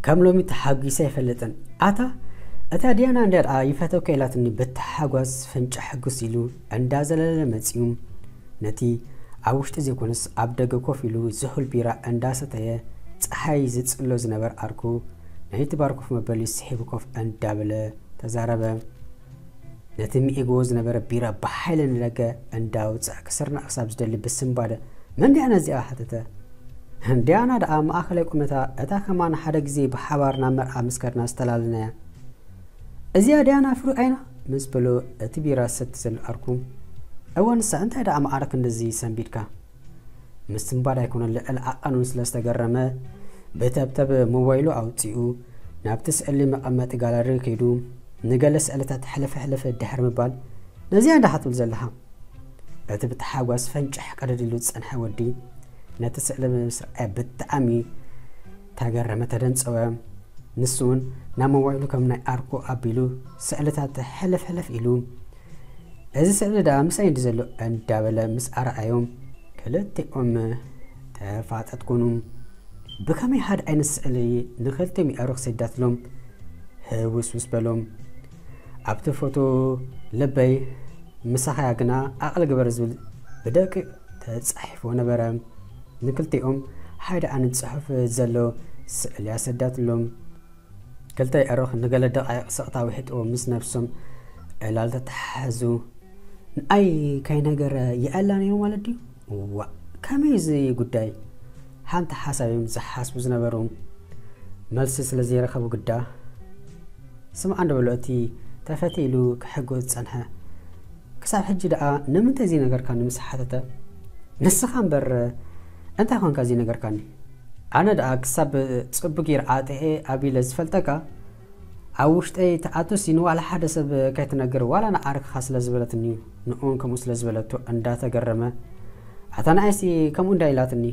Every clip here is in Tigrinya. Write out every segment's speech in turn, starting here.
ከም ሎሚ ተሓጒሰ ኣይፈልጥን። ኣታ እታ ዲያና እንድያ ደኣ ይፈተውካ ኢላትኒ ብታሓጓስ ፍንጫ ሕጉስ ኢሉ እንዳዘለለ መጺኡ። ነቲ ኣብ ውሽጢ ዘይኮነስ ኣብ ደገ ኮፍ ኢሉ ዝሑል ቢራ እንዳሰተየ ጸሓይ ዝጽሎ ዝነበር ዓርኩ ናይቲ ባር ኮፍ መበሊ ስሒቡ ኮፍ እንዳበለ ተዛረበ። ነቲ ምዒግዎ ዝነበረ ቢራ ብሓይሊ ንደገ እንዳውጽኣ ክስርና ክሳብ ዝደሊ ብስንባደ "መን ድያ ነዚኣ?" ሓተተ። ዲያና ደኣ ማእከላይ ቁመታ፣ እታ ከማን ሓደ ግዜ ብሓባር ናብ መርዓ ምስ ከድና ዝተላለናያ። "እዚኣ ዲያና ፍሩይ ዓይና?" ምስ በሎ እቲ ቢራ ዝሰቲ ዘሎ ዓርኩ። "እወ ንሳ፣ እንታይ ደኣ ማዕረ ክንድዚ ሰንቢድካ?" ምስንባድ ኣይኮነን ልዕሊ ዓቐኑ ስለ ዝተገረመ ብተብተብ ሞባይሉ ኣውጺኡ ናብቲ ስእሊ መቐመጢ ጋላሪ ከይዱ ንገለ ስእልታት ሕልፍ ሕልፍ ድሕሪ ምባል "ነዚኣ እንዳ ክትብል ዘለኻ?" እቲ ብታሓጓስ ፈንጭሕ ቀደድ ኢሉ ዝጸንሐ ወዲ ነቲ ስእሊ ምስ ረኣየ ብጣዕሚ ተገረመ፣ ተደንጸወ። ንሱ እውን ናብ ሞባይሉ ከም ናይ ዓርኩ ኣቢሉ ስእልታት ሕልፍ ሕልፍ ኢሉ "እዚ ስእሊ ደኣ ምሳይ እንዲ ዘሎ?" እንዳበለ ምስ ኣርኣዮም ክልቲኦም ተፋጠጥ ኮኑ። ብኸመይ ሓደ ዓይነት ስእሊ ንኽልቲኦም የዕሩኽ ሰዳትሎም ህውስውስ በሎም። ኣብቲ ፎቶ ልበይ ምሳኻያ ግና ኣቕሊ ግበር ዝብል ብደቂቕ ተጻሒፍዎ ነበረ። ንክልቲኦም ሓደ ዓይነት ጽሑፍ ዘሎ ስእሊ ኣሰዳትሎም። ክልተ የዕሩኽ ንገለ ደቓይቕ ስቕታ ውሒጥዎ ምስ ነብሶም ዕላል ተተሓሓዙ። "ንኣይ ከይነገረ ይኣላ ነይሩ ማለት ድዩ? ዋእ፣ ከመይ እዚ ጉዳይ?" ሓንቲ ሓሳብ እዮም ዝሓስቡ ዝነበሩ። መልሲ ስለ ዘይረኸቡ ግዳ፣ "ስምዓ እንዶ በሎ እቲ ተፈትየ ኢሉ ክሕጎ ዝጸንሐ። ክሳብ ሕጂ ደኣ ንምንታይ ዘይነገርካኒ?" ምስ ሓተተ፣ "ንስኻ እምበር እንታይ ኮንካ ዘይነገርካኒ? ኣነ ደኣ ክሳብ ጽቡቕ ገይረ ዓጢኤ ኣቢለ ዝፈልጠካ፣ ኣብ ውሽጠይ ትኣቱሲ ንዋላ ሓደ ሰብ ከይትነግር ዋላ ንዓርክኻ ስለ ዝበለትኒ እዩ፣ ንእውን ከምኡ ስለ ዝበለቶ" እንዳተገረመ፣ "ኣታ ንኣይሲ ከምኡ እንዳ ኢላትኒ?"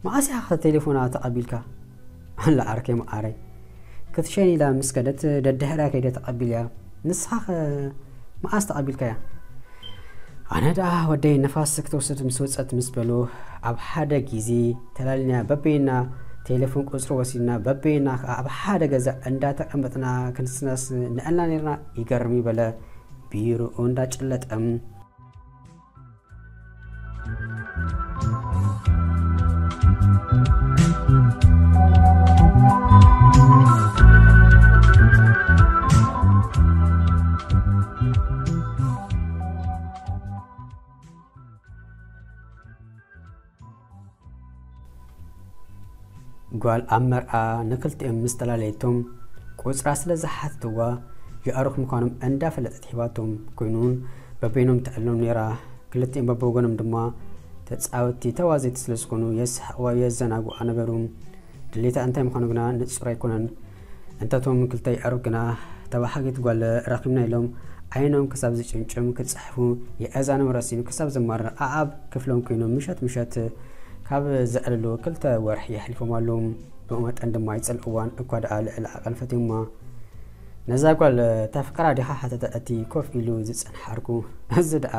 "መዓስ ኢኻ ኸ ቴሌፎና ተቐቢልካ?" "ኣላ ዓርከይ መዓረይ፣ ክትሸይን ኢላ ምስ ከደት ደድሕርያ ከይደ ተቐቢልያ። ንስኻ ኸ መዓስ ተቐቢልካያ?" ኣነ ደኣ ወደይ ንፋስ ክትወስድ ምስ ወጸት ምስ በሉ፣ ኣብ ሓደ ግዜ ተላሊና በበይና ቴሌፎን ቁጽሪ ወሲድና በበይና ከኣ ኣብ ሓደ ገዛ እንዳተቐመጥና ክንስነስ ንዕልና ነይርና። ይገርም እዩ በለ ቢሮኡ እንዳጨለጠ። ጓል ኣብ መርዓ ንክልቲኦም ምስ ተላለየቶም፣ ቁጽራ ስለ ዝሓተትዋ፣ የዕሩኽ ምዃኖም እንዳፈለጠት ሂባቶም። ኮይኑ እውን በበይኖም ትዕልሎም ነይራ። ክልቲኦም በብወገኖም ድማ ተጻወትቲ፣ ተዋዘይቲ ስለ ዝኾኑ፣ የስሕቕዋ፣ የዘናግዑዋ ነበሩ። ድሌታ እንታይ ምዃኑ ግና ንጹር ኣይኮነን። እንተቶም ክልተ የዕሩኽ ግና ተባሃጊት ጓል ረኺብና ኢሎም ዓይኖም ክሳብ ዝጭምጭም ክጽሕፉ የእዛኖም ረሲኑ ክሳብ ዘማርር ኣኣብ ክፍሎም ኮይኖም ምሸት ምሸት ካብ ዘዕልሉ ክልተ ወርሒ የሕሊፎም ኣለዉ። ብኡ መጠን ድማ ይጸልእዋን እኳ ደኣ ልዕሊ ዓቐን ፈትዮማ። ነዛ ጓል ተፍቅራ ዲኻ ሓተተ እቲ ኮፍ ኢሉ ዝጸንሐ ዓርኩ። እዚ ደኣ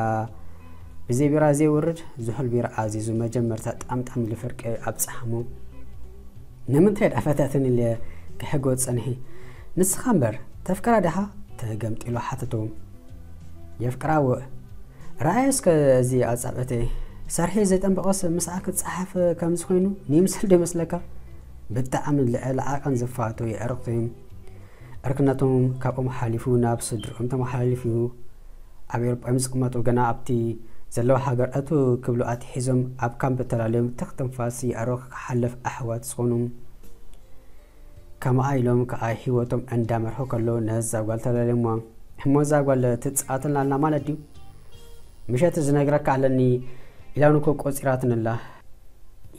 ብዘይ ቢራ ዘይውርድ ዝሑል ቢራ ኣዚዙ መጀመርታ ጣምጣም ኢሉ ፍርቂ ኣብጽሓሞ። ንምንታይ ደኣ ፈተትን ኢለ ክሕጎ ጸኒሐ? ንስኻ እምበር ተፍቅራ ዲኻ? ተገምጢሉ ሓተቶ። የፍቅራ እወ። ረኣዮ እስከ እዚ ኣጻብዕተይ። ሰርሒ ዘይጠንበቐስ ምስኣ ክጸሓፍ ከምዚ ኮይኑ ንይምስል ዶ ይመስለካ? ብጣዕሚ ልዕሊ ዓቐን ዝፋቱ የዕሩኽቲ እዮም። ዕርክነቶም ካብኦም ሓሊፉ ናብ ስድርኦም ተመሓላሊፉ እዩ። ኣብ ኤውሮጳ እዮም ዝቕመጡ። ገና ኣብቲ ዘለዋ ሃገር እትው ክብሉ ኣትሒዞም ኣብ ካምፕ ተላልዮም ትኽ ትንፋስ የዕሩኽ ክሓልፍ ኣሕዋት ዝኾኑ። ከምኣ ኢሎም ከኣ ህይወቶም እንዳመርሑ ከለዉ ነዛ ጓል ተላለዩማ። እሞ እዛ ጓል ትጻወተልና ኣላ ማለት ድዩ? ምሸት ዝነግረካ ኣለኒ ኢላውን እኮ ቆጺራትንላ።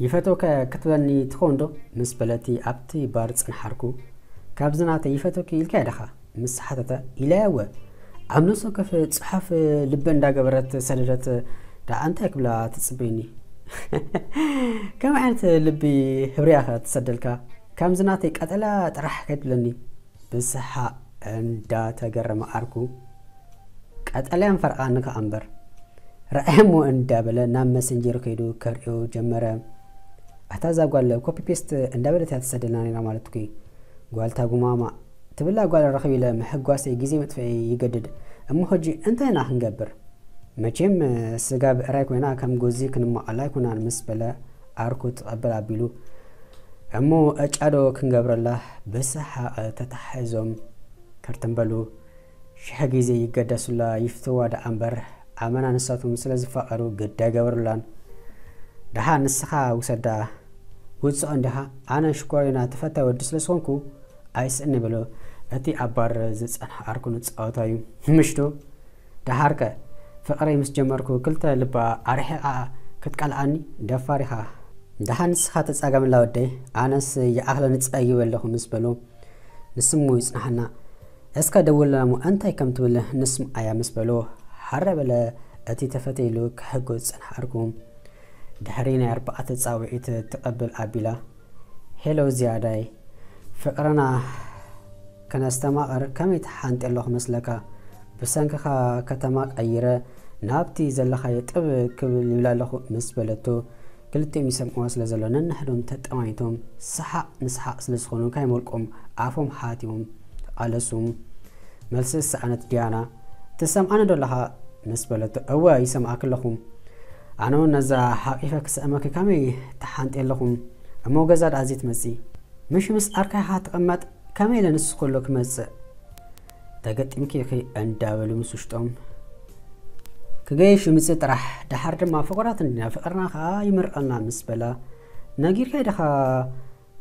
ይፈትወካ ክትብለኒ ትኸውን ዶ? ምስ በለቲ ኣብቲ ባር ጸንሓርኩ። ካብዚ ናተይ ይፈትወኪ ኢልካያ ዲኻ? ምስ ሓተተ፣ ኢለያ እወ። ኣብ ነፍሲ ወከፍ ጽሑፍ ልቢ እንዳገበረት ሰደደት። ደኣ እንታይ ክብላ ትጽበይኒ? ከመይ ዓይነት ልቢ ህብርያ ኸ ትሰደልካ? ከምዚ ናተይ ቀጠልያ ጥራሕ ከይትብለኒ። ብሰሓቕ እንዳተገረመ ዓርኩ፣ ቀጠልያን ፈርቓን ከኣ እምበር። ረኣየሞ እንዳበለ ናብ መሰንጀር ከይዱ ከርእዮ ጀመረ። ኣታ እዛ ጓል ኮፒ ፔስት እንዳበለት እያ ትሰደልና ነይራ ማለት እኮ እዩ። ጓልታ ጉማማ ትብላ ጓል ረኺብ ኢለ ምሕጓሰይ ግዜ መጥፍኤ ይገድድ። እሞ ሕጂ እንታይ ኢና ክንገብር? መቼም ስጋ ብዕራይ ኮይና ከም ጎዚ ክንመቐላ ኣይኮናን ምስ በለ ኣርኩ ትቐበል ኣቢሉ እሞ ዕጫዶ ክንገብረላ ብሰሓቕ ተታሒዞም ክርትም በሉ። ሽሕ ግዜ ይገደሱላ ይፍትዋ ደኣ እምበር ኣመና ንሳቶም ስለ ዝፋቐሩ ግዳ ኣይገበሩላን። ደሓ ንስኻ ውሰዳ ውፅኦ እንዲኻ ኣነ ሽኮሪና ተፈታዊ ወዲ ስለ ዝኾንኩ ኣይስእኒ ብሎ እቲ ኣብ ባር ዝፀንሐ ኣርኩ ንፃወታ እዩ ምሽቱ። ደሓርከ ፍቕረይ ምስ ጀመርኩ ክልተ ልባ ኣርሒቓ ክትቀልዓኒ ደፋር ኢኻ። ደሓ ንስኻ ተፃገምላ ወደይ ኣነስ ይኣኽለኒ ፀጊበ ኣለኹ ምስ በሉ ንስሙ ይፅናሓና። እስከ ደውልና እሞ እንታይ ከም ትብል ንስምዓያ ምስ በሉ ሓረ በለ እቲ ተፈተይሉ ክሕጎ ዝፀንሓ ኣርኩ። ድሕሪ ናይ ኣርባዕተ ፃውዒት ትቐብል ኣቢላ ሄሎ ዝያዳይ ፍቕርና ከነስተማቕር ከመይ ተሓንጤ ኣለኹ መስለካ? ብሰንክኻ ከተማ ቀይረ ናብቲ ዘለኻዮ ጥብ ክብል ይብል ኣለኹ ምስ በለቶ ክልቲኦም ይሰምዕዋ ስለ ዘሎ ነንሕዶም ተጠማይቶም ሰሓቕ ንሰሓቕ ስለ ዝኾኑ ካይመልቆም ኣፎም ሓቲዎም ተቓለሱ። መልሲ ዝሰኣነት ዲያና ትሰምዓኒ ዶ ኣለኻ ምስ በለቶ እወ ይሰምዓክ ኣለኹ። ኣነ እውን ነዛ ሓቂፈ ክስእመኪ ከመይ ተሓንጤ ኣለኹ። እሞ ገዛ ደኣ ዘይትመጺ ምሽ ምስ ዓርካ ኢኻ ትቕመጥ ከመይ ኢለ ንሱ ከሎ ክመጽእ? ተገጢምኪ ኢኺ እንዳበሉ ምስ ውሽጦም ክገይሽ ምጽእ ጥራሕ ደሓር ድማ ፍቑራት እንዲና ፍቕርና ከኣ ይምርቐና ምስ በላ ነጊርካይ ዲኻ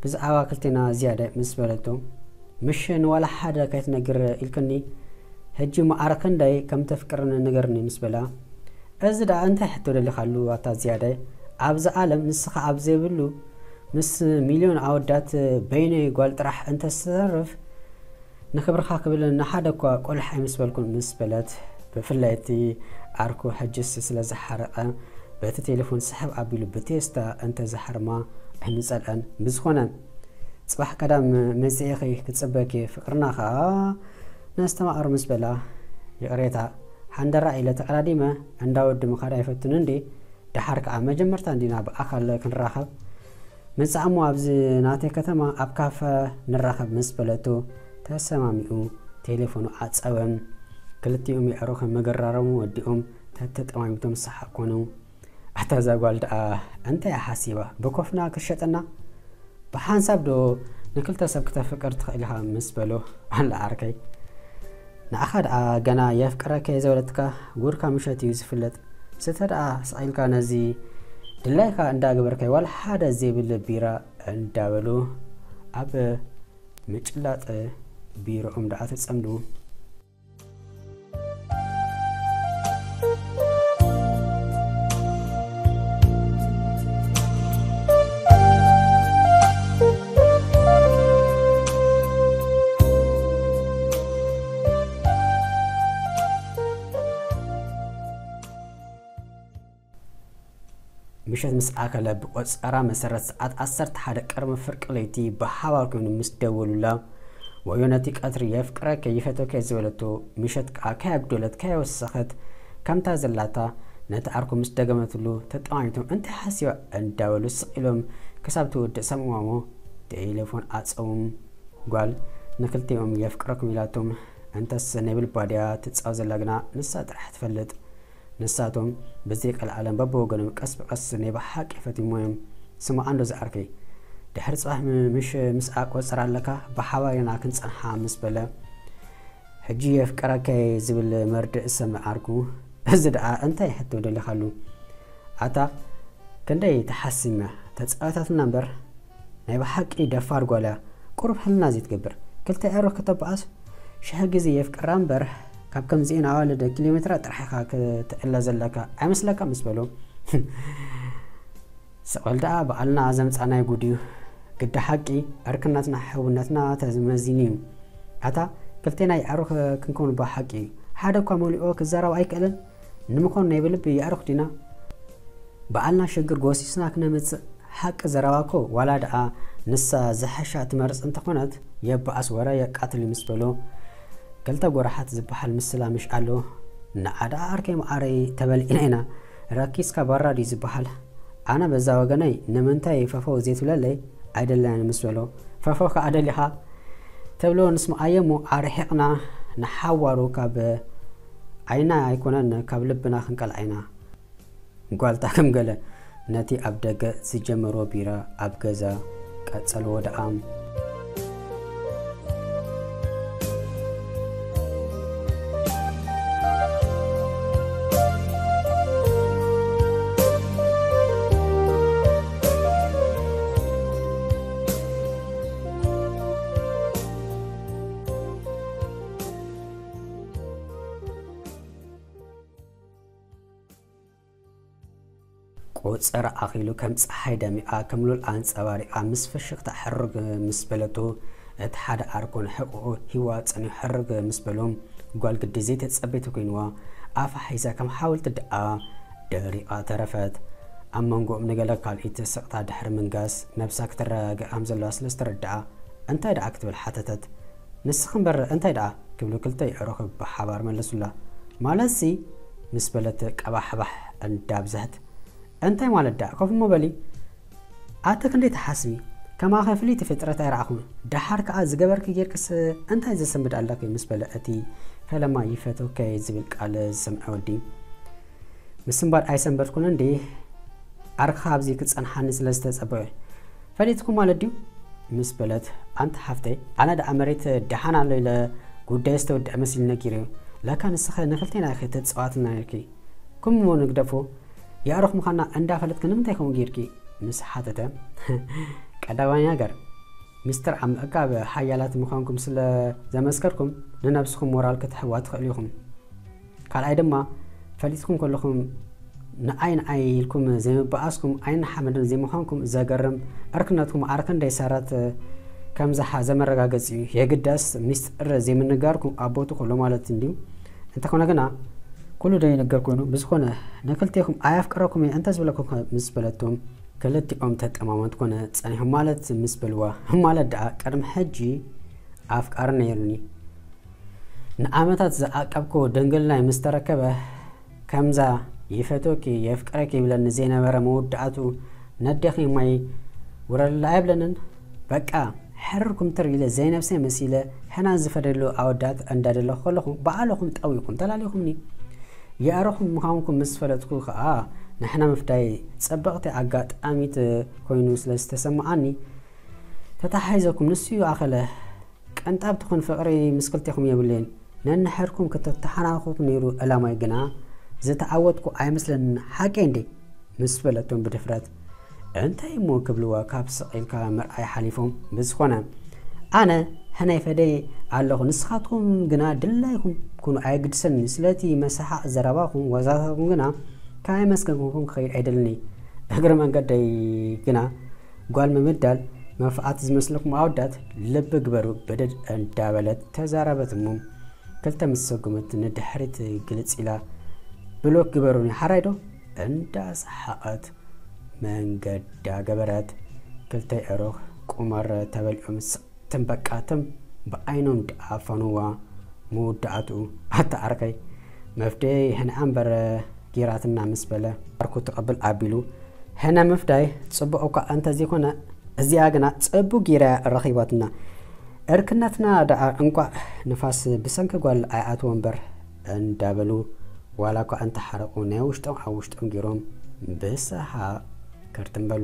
ብዛዕባ ክልቴና ዝያዳ ምስ በለቶ ምሽ ንዋላ ሓደ ከይትነግር ኢልክኒ ሕጂ መዓረ ክንደይ ከም ተፍቅርኒ ንገርኒ ምስ በላ እዚ ደኣ እንታይ ሕቶ ደሊኻሉ ኣታ ዝያዳይ ኣብዛ ዓለም ንስኻ ኣብ ዘይብሉ ምስ ሚልዮን ኣወዳት በይነይ ጓል ጥራሕ እንተስተርፍ ንክብርኻ ክብል ንሓደ እኳ ቆልሕ ኣይምስበልኩን ምስ በለት ብፍላይ እቲ ዓርኩ ሕጅስ ስለ ዝሓረቐ በቲ ቴሌፎን ስሕብ ኣቢሉ ብቴስታ እንተዝሓርማ ኣይምጸልአን። ብዝኾነ ጽባሕ ቀዳም መጺኤኺ ክጽበኪ ፍቕርና ኸኣ ነስተማቕር ምስ በላ ይቕሬታ ሓንደራ ኢለ ተቐዳዲመ እንዳ ወዲ ምኻድ ኣይፈቱን እንዴ ደሓር ከኣ መጀመርታ እንዲና ብኣኻል ክንራኸብ ምጻእሞ ኣብዚ ናተይ ከተማ ኣብ ካፈ ንራኸብ ምስ በለቶ ተሰማሚኡ ቴሌፎኑ ዓጸወ። ክልቲኦም የዕሩኽ ምግራሮም ወዲኦም ተተጠማሚቶም ሰሓቕ ኮኑ። ኣታ እዛ ጓል ደኣ እንታይ እያ ሓሲባ ብኮፍና ክትሸጠና? ብሓንሳብ ዶ ንክልተ ሰብ ክተፍቅር ትኽእል ኢኻ ምስ በሎ ኣላ ዓርከይ ንዓኻ ደኣ ገና የፍቅረከ የዘበለትካ ጉድካ ምሸት እዩ ዝፍለጥ ስተ ደኣ ስቒልካ ነዚ ድላይካ እንዳገበርከ ዋላ ሓደ ዘይብል ቢራ እንዳበሉ ኣብ ምጭላጥ ቢሮኦም ደኣ ተጸምዱ። ምሸት ምስ ኣከለ ብቆጸራ መሰረት ሰዓት ዓሰርተ ሓደ ቅድሚ ፍርቂ ለይቲ ብሓባር ኮይኑ ምስ ደወሉላ ወዮ ነቲ ቀትሪ የፍቅረከ ይፈተከ ዝበለቶ ምሸት ከኣ ከየጉደለት ከየወሰኸት ከምታ ዘላታ ነቲ ዓርኩ ምስ ደገመትሉ ተጠማሚቶም እንታይ ሓሲባ እንዳበሉ ስቕ ኢሎም ክሳብ ትውድእ ሰምዕዋሞ ቴሌፎን ኣጸውም ጓል ንክልቲኦም የፍቅረኩም ኢላቶም እንተስ ናይ ብልባ ድያ ትጻወት ዘላ ግና ንሳ ጥራሕ ትፈልጥ ንሳቶም ብዘይ ቀልዓለም በብወገኖም ቀስ ብቐስ ናይ ብሓቂ ፈትሞዮም ስማዕ እንዶ ዝዓርከይ ድሕሪ ጽባሕ ምሽ ምስ ኣቆጽራ ኣለካ ብሓባር ኢና ክንጸንሓ ምስ በለ ሕጂ የፍቀረከ ዝብል መርድእ እሰምዕ ዓርኩ እዚ ደኣ እንታይ ሕቶ ደሊኻሉ ኣታ ክንደይ ተሓሲምያ ተጻወታትና እምበር ናይ ብሓቂ ደፋር ጓል እያ ቁሩብ ሕልና ዘይትገብር ክልተ ኤሮ ከተባኣስ ሽሕ ግዜ የፍቅራ እምበር ካብ ከምዚኤን ኣዋልድ ኪሎ ሜትራ ጥራሕ ኢኻ ክትዕለ ዘለካ ኣይመስለካ ምስ በሎ ሰቐል ደኣ በዓልና ዘምጻናይ ጉድ እዩ ግዳ ሓቂ ዕርክነትና ሕውነትና ተመዚኑ እዩ ኣታ ክልቴና ይዕሩኽ ክንከውን እባ ሓቂ እዩ ሓደ እኳ መሊኦ ክዛረብ ኣይክእልን ንምዃኑ ናይ ብልቢ የዕሩኽ ዲና በዓልና ሽግር ጎሲስና ክነምጽእ ሓቂ ዘረባ እኮ ዋላ ደኣ ንሳ ዝሐሻ ትመርጽ እንተኾነት የባኣስ ወረ የቃትል እዩ ምስ በሎ ክልተ ጎራሓት ዝበሃል ምስላ ምሽ ኣሎ ንዓ ደኣ ዓርከይ መዓረይ ተበልዒና ኢና ረኪስካ ባራ ድዩ ዝበሃል ኣነ በዛ ወገነይ ንምንታይ ፈፈው ዘይትብለለይ ኣይደለናን ምስ በሎ፣ ፈፈው ከኣ ደሊኻ ተብሎ ንስምዓዮ እሞ ኣርሒቕና ንሓዋሩ ካብ ዓይና ኣይኮነን ካብ ልብና ክንቀልዓ ኢና። ጓልታ ከም ገለ ነቲ ኣብ ደገ ዝጀመሮ ቢራ ኣብ ገዛ ቀጸልዎ ደኣ። ቁጽር ኣኺሉ ከም ጸሓይ ደሚቓ፣ ከም ሉል ኣንጸባሪቓ፣ ምስ ፍሽኽታ ሕርግ ምስ በለቶ፣ እቲ ሓደ ኣርኮን ሕቑኡ ሂዋ ጸኒሑ ሕርግ ምስ በሎ፣ ጓል ግዲ ዘይተጸበየቶ ኮይንዋ፣ ኣፋ ሒዛ ከም ሓወልቲ ደኣ ደሪቓ ተረፈት። ኣብ መንጎኦም ንገለ ካልኢት ስቕታ ድሕሪ ምንጋስ፣ ነብሳ ክትረጋጋእ ከም ዘለዋ ስለ ዝተረድኣ፣ "እንታይ ደኣ?" ክትብል ሓተተት። "ንስኺ እምበር እንታይ ደኣ?" ክብሉ ክልተ የዕሩኽ ብሓባር መለሱላ። "ማለትሲ?" ምስ በለት ቀባሕባሕ እንዳብዝሐት። "እንታይ ማለት ደኣ? ኮፍ እሞ በሊ። ኣቲ ክንደይ ትሓስቢ? ከማኸ ፍልይቲ ፍጥረት ኣይረኣኹን። ደሓር ከኣ ዝገበርኪ ጌርክስ እንታይ ዘሰንብድ ኣለኪ?" ምስ በለ እቲ ፈለማ "ይፈትወኪ" ዝብል ቃል ዝሰምዐ ወዲ። "ምስንባድ ኣይሰንበድኩን እንዴ? ዓርክኻ ኣብዚ ክጸንሓኒ ስለ ዝተጸበየ ፈሊጥኩም ማለት ድዩ?" ምስ በለት፣ "ኣንቲ ሓፍተይ፣ ኣነ ደኣ መሬት ደሓን ኣሎ ኢለ ጉዳይ ዝተወድአ መሲሉ ነጊረዮ። ለካ ንስኸ ንክልቴና ኢኺ ተጻዋትና ነርኪ። ከምኡ ንግደፎ፣ የዕሩኽ ምዃንና እንዳፈለጥኪ ንምንታይ ከምኡ ጌርኪ?" ምስ ሓተተ፣ ቀዳማይ ነገር፣ ሚስጥር ኣብ ምእካብ ሓያላት ምዃንኩም ስለ ዘመስከርኩም፣ ንነብስኹም ሞራል ክትሕዋ ትኽእሉ ኢኹም። ካልኣይ ድማ፣ ፈሊጥኩም ከለኹም ንኣይ ንኣይ ኢልኩም ዘይምበኣስኩም፣ ዓይንን ሓመድን ዘይምዃንኩም ዘገርም ዕርክነትኩም ኣረ ክንደይ ሰረት ከም ዝሓዘ መረጋገጺ እዩ። የግዳስ ሚስጥር ዘይምንጋርኩም ኣብ ቦቱ ከሎ ማለት እንድዩ። እንተኾነ ግና፣ ኩሉ ዶ ይንገር ኮይኑ? ብዝኾነ፣ ንክልቴኹም ኣየፍቅረኩም እየ እንተ ዝበለኩም ከ? ምስ በለቶም፣ ክልቲኦም ተጠማመት ኮነ ጸኒሖም ማለት ምስ በልዋ፣ ማለት ደኣ ቅድሚ ሕጂ ኣፍቃሪ ነይሩኒ። ንዓመታት ዝዓቀብክዎ ድንግልናይ ምስ ተረከበ፣ ከምዛ "ይፈትወኪ፣ የፍቅረኪ" ይብለኒ ዘይነበረ መወዳእትኡ፣ "ነዴኺ ማይ ውረድላ" ኣይብለንን? በቃ፣ ሕርር ኩምትር ኢለ ዘይነብሰይ መሲለ፣ ሕና ዝፈደሉ ኣወዳት እንዳደለኹ ከለኹ፣ ባዕልኹም ጠዊኹም ተላሊኹምኒ። የዕሩኽ ምዃንኩም ምስ ፈለጥኩ ከኣ፣ ንሕና ምፍዳይ ጽብቕቲ ኣጋጣሚት ኮይኑ ስለ ዝተሰምዓኒ፣ ተተሓሒዘኩም፣ ንሱ እዩ ኣኸለ። ቅንጣብ ትኹን ፍቕሪ ምስ ክልቴኹም የብለይን። ነንሕድኩም ክተተሓናንኹ ነይሩ ዕላማይ፣ ግና ዝተዓወትኩ ኣይመስለንን። ሓቀይ እንዴ? ምስ በለቶም ብድፍረት። እንታይ እሞ ክብልዋ ካብ ስቕ ኢልካ ምርኣይ ሓሊፎም። ብዝኾነ፣ ኣነ ሕናይ ፈደይ ኣለኹ፣ ንስኻትኩም ግና ድላይኩም ኩኑ፣ ኣየግድሰኒ። ስለቲ መሰሓቕ ዘረባኹም፣ ዋዛታትኩም ግና ካብ ኣመስገንኩም ክኸይድ ኣይደልኒ። እግሪ መንገደይ ግና ጓል ምምዳል መንፍዓት ዝመስለኩም ኣወዳት ልቢ ግበሩ፣ ብድድ እንዳበለት ተዛረበት እሞ ክልተ ምስ ሰጉመት ንድሕሪት ግልጽ ኢላ ብሎክ ግበሩኒ ሓራይ ዶ? እንዳሰሓቐት መንገዳ ገበረት። ክልተ የዕሩኽ ቁማር ተበሊዖም ስቕ ትም በቃ ትም ብዓይኖም ደኣ ፈንዋ መወዳእትኡ። ኣታ ዓርከይ መፍደይ ሕንዓ እምበር ጌራትና ምስ በለ ዓርኩ ትቕብል ኣቢሉ፣ ሕነ ምፍዳይ ጽቡቕ እኳ እንተዘይኮነ፣ እዚኣ ግና ጽቡቕ ጌራ ረኺባትና። እርክነትና ደኣ እንቋዕ ንፋስ ብሰንኪ ጓል ኣይኣትዎ እምበር እንዳበሉ፣ ዋላ እኳ እንተሓረቑ ናይ ውሽጦም ኣብ ውሽጦም ጌሮም ብሰሓቕ ክርትም በሉ።